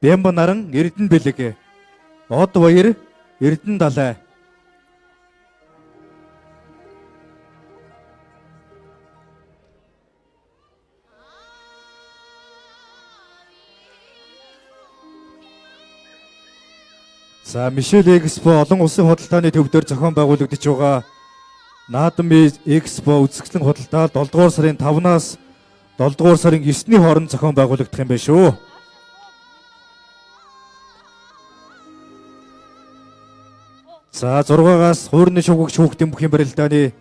Бямба наран Эрдэнэ бэлэг. Од баяр Эрдэнэ далай. За Мишель Экспо олон улсын худалдааны төв дээр зохион байгуулагдаж байгаа Наадам Экспо үзэсгэлэн худалдаа 7 дугаар сарын 5-наас 7 дугаар сарын 9-ний хооронд зохион байгуулагдах юм байна шүү. За 6-аас хуурны шугагч хүүхдийн бүхийн барилдааны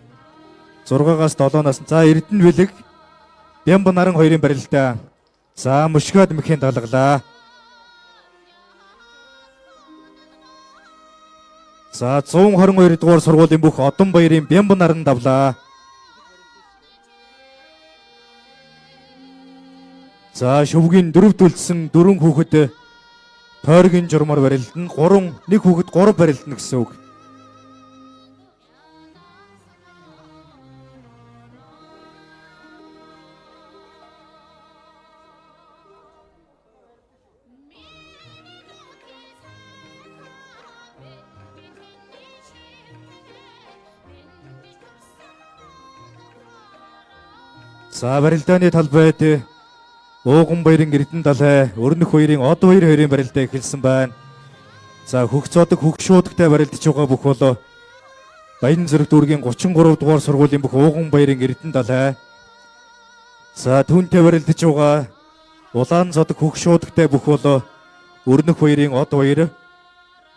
6-аас 7 нас. За Эрдэнэ бэлэг Бямба наран хоёрын барилдаа. За мөшгөөд мэхийн далгалаа. За 122 дугаар сургуулийн бүх одон баярын Бямба наран давлаа. За шүвгийн дөрөвд үлдсэн дөрвөн хүүхэд тойргийн журмаар барилдана. 3 нэг хүүхэд 3 барилдана гэсэн үг. За барилдааны талбайд Ууган баярын Эрдэнэ далай, Өрнөх хоёрын Од баяр хоёрын барилдаа эхэлсэн байна. За хөх зодог хөх шуудагтай барилдаж байгаа бүх бол Баян зэрэг дүүргийн 33 дугаар сургуулийн бүх Ууган баярын Эрдэнэ далай. За түүнтэй барилдаж байгаа Улаан зодог хөх шуудагтай бүх бол Өрнөх хоёрын Од баяр.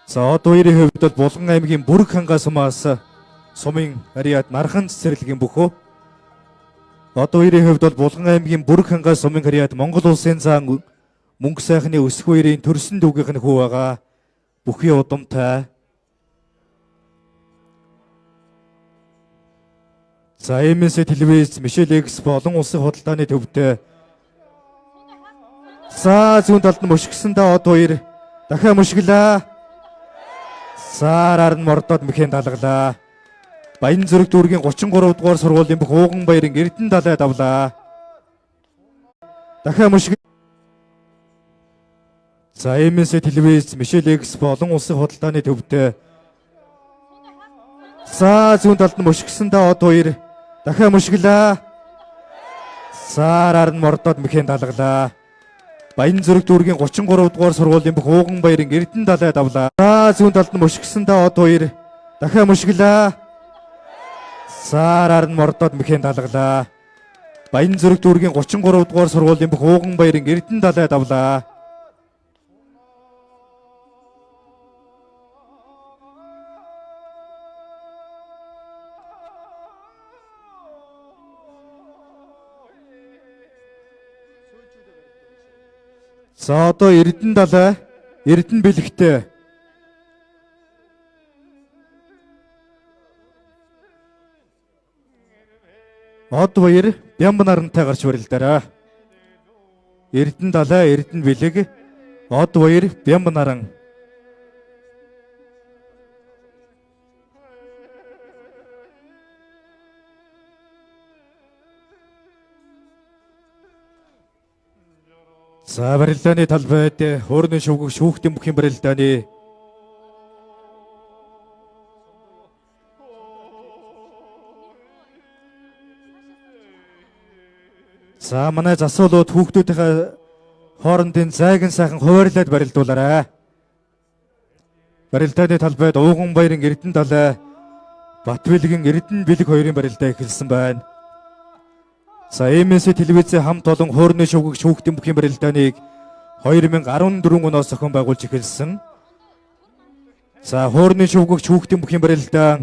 За Од баярын хувьд бол Булган аймгийн Бүрэг хангай сумаас сумын харьяат Нархан цэцэрлэгийн бүхөө. Од хоёрын хувьд бол Булган аймгийн Бүрэг хангай сумын харьяат Монгол улсын заан мөнгө сайхны өсөх хоёрын төрсөн дүүгийнх нь хүү байгаа. Бүхий удамтай. За MS телевиз Мишель Экспо олон улсын худалдааны төвдөө. За зүүн талд нь мөшгсөн та од хоёр дахиад мөшглөө. Саараар нь мордоод мэхэн далгалаа. Баян зүрэг дүүргийн 33 дугаар сургуулийн бүх ууган баярын Эрдэнэ далай давлаа. Дахиад мөшг. За MS телевиз Мишель Экспо олон улсын худалдааны төвдөө. За зүүн талд нь мөшгсөн та од хоёр дахиад мөшглөө. Саараар нь мордоод мэхэн далгалаа. Баян зүрэг дүүргийн 33 дугаар сургуулийн бүх ууган баярын Эрдэнэ далай давлаа. За зүүн талд нь мөшгсөн та од хоёр дахиад мөшглөө. Саараар нь мордоод мэхэн далгалаа. Баян зүрэг дүүргийн 33 дугаар сургуулийн бүх ууган баярын Эрдэнэ далай давлаа. За одоо Эрдэнэ далай Эрдэнэ бэлэгтэй Од баяр Бямба нарантай гарч барилдаарай. Эрдэнэ далай Эрдэнэ бэлэг Од баяр Бямба наран. За барилдааны талбайд хуурны шувгаг шүүхтэн бүхийн барилдааны За манай засуулууд хүүхдүүдийнхээ хоорондын зайг нь сайхан хуваарлаад барилдуулаарай. Барилдааны талбайд Ууган баярын Эрдэнэ далай Батбэлгийн Эрдэнэ бэлэг хоёрын барилдаа эхэлсэн байна. За MS телевизийн хамт олон хуурны шувгаг шүүхтэн бүхийн барилдааныг 2014 оноос зохион байгуулж эхэлсэн. За хуурны шувгагч хүүхдийн бүхийн барилдаа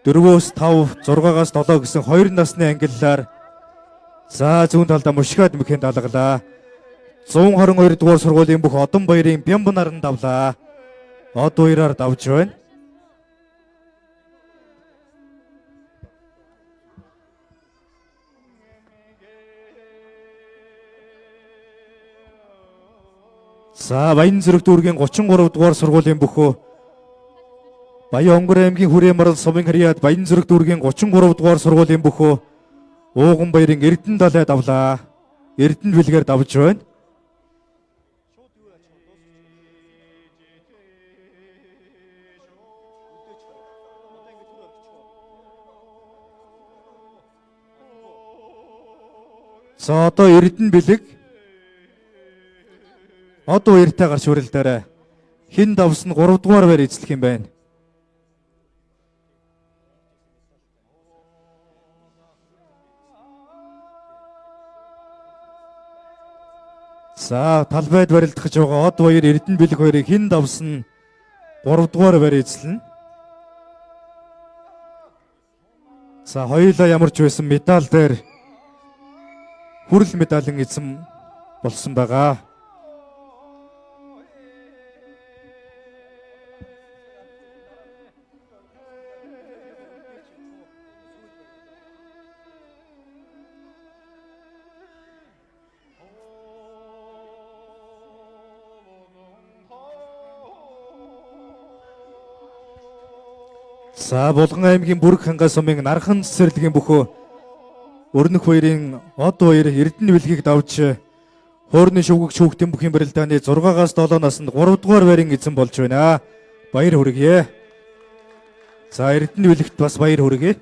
4-өөс 5, 6-аас 7 гэсэн хоёр насны ангиллаар за зүүн талдаа мөшгөөд мэхэн далгалаа. 122 дугаар сургуулийн бүх одон баярын бямба наран давлаа. Од баяраар давж байна. За Баян зүрэг дүүргийн 33 дугаар сургуулийн бүхөө Баян Онгор аймгийн Хүрээ Марал сумын харьяат Баян зүрэг дүүргийн 33 дугаар сургуулийн бүхөө Ууган баярын Эрдэнэ далай давлаа. Эрдэнэ бэлгээр давж байна. За, одоо Эрдэнэ бэлэг од баяртай гарч хүрэлдээрэй. Хэн давсан 3 дугаар байр эзлэх юм байна. За, талбайд барилдах гэж байгаа од баяр, Эрдэнэ бэлэг хоёрыг хэн давсан 3 дугаар байр эзлэнэ. За, хоёулаа ямар ч байсан медаль дээр хүрэл медалийн эзэн болсон байгаа. За, Булган аймгийн Бүрэг хангай сумын Нархан цэцэрлэгийн бөхөө Өрнөх баярын од баяр, Эрдэнэ бэлгийг давж хуурны шүгэг шүүхтэн бүхийн барилдааны 6-аас 7 наснд 3 дугаар байрын эзэн болж байна. Баяр хүргье. За, Эрдэнэ бэлэгт бас баяр хүргье.